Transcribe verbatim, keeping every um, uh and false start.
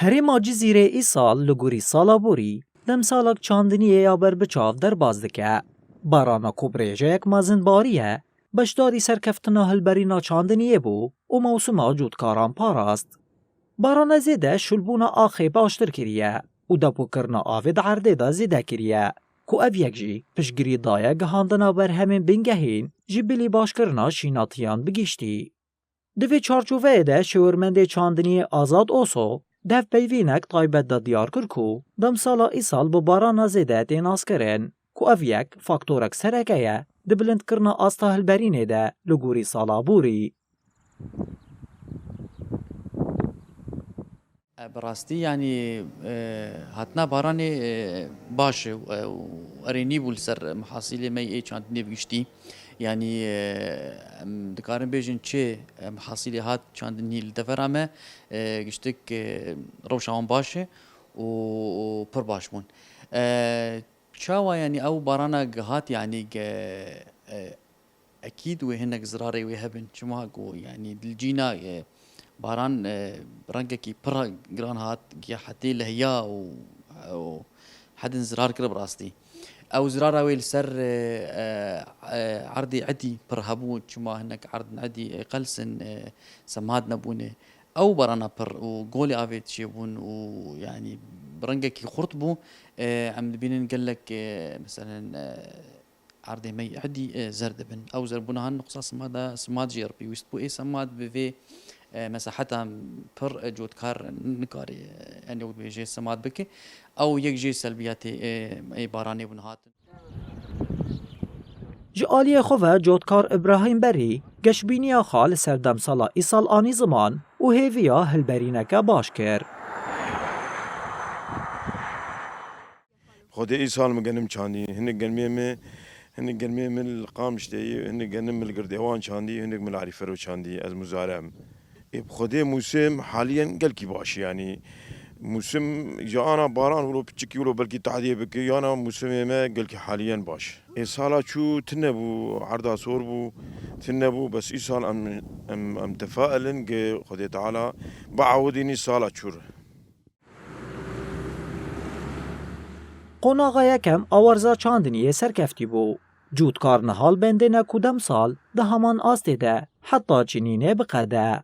Herêma Cizîrê îsal li gorî sala borî demsalek çandiniyê ya berbiçav derbas dike. Barana ku bi rêjeyek mezin bariye, beşdarî serkeftina hilberîna çandiniyê bû û mewsima cotkaran parast. Barana zêde şûlbûna axê baştir kiriye û depokirina avê di erdê de zêde kiriye, ku ev yek jî piştgirî daye gihandina berhemên bingehîn ji bilî başkirina şînatiyan bi giştî. Di vê çarçoveyê de şêwirmendê çandiniyê Azad Oso di hevpeyvînek taybet de diyar kir ku demsala îsal bi barana zêde tê naskirin, ku ev yek faktorek sereke ye di bilindkirina asta hilberînê de li gorî sala borî. E, bi rastî, yanî, e, hatina baranê, e, baş e, e, û erênî bû li ser mihasîlê me yê çandinê bi giştî. Yanî, e, em dikarin bêjin çi, e, mihasîlê hat çandinî li devera me, e, giştik, e, rewşa wan baş e û, û pir baş bûn. E, çawa, yanî, ew barana gihat, yanî, ge-, e, Ekîd wê hinek zirarê wê hebin. Çima ku, yanî, li cîna, e, baran, e, rengekî pir giran hat, giya hetê lehiya û, û hedin zirar kir bi rastî. Ew zirara wê li ser, e, e, e, erdê edî pir hebû, çima hinek erdin edî, e, qels in, e, semad nebûne. Ew barana pir û golê avê çêbûn û, yanî, bi rengekî xurt bû. E, em dibînin gelek, e, meselen, e, erdê me yê edî, e, zer dibin. Ew zerbûna han nuqsa simada, simad jê re pêwîst bû. Ê semad bi vê, e, mesaheta pir, e, cotkar nikare, e, enê wê jê semad bike. Ew yek jê selbiyatê, e, ê baranê bûn hatin. Ji aliyê xwe ve cotkar Îbrahîm Berî geşbîniya xwe li ser demsala îsal anî ziman û hêviya hilberîneke baş kir. Xwedê îsal min genim çandî. Hinek genimê min, hinek genimê min li Qamişlê ye, hinek genim min li Girdêwan çandî, hinek min li Erîfero çandî. Ez muzare im. Ê, bi Xwedê mûsim haliyen gelkî baş e, yanî mûsim ji ana baran wilo piçikî wilo belkî tahdiyê bike, yana mûsimê me gelkî haliyen baş. Ê, sala çû tune bû, erda sor bû, tune bû, bes îsal em, em, em tefail in, ge Xwedê Teala biewidînî sala çû re. Qonaxa yekem a werza çandiniyê serkeftî bû. Cotkar niha li bendê ne ku demsal di heman astê de heta çinînê biqede.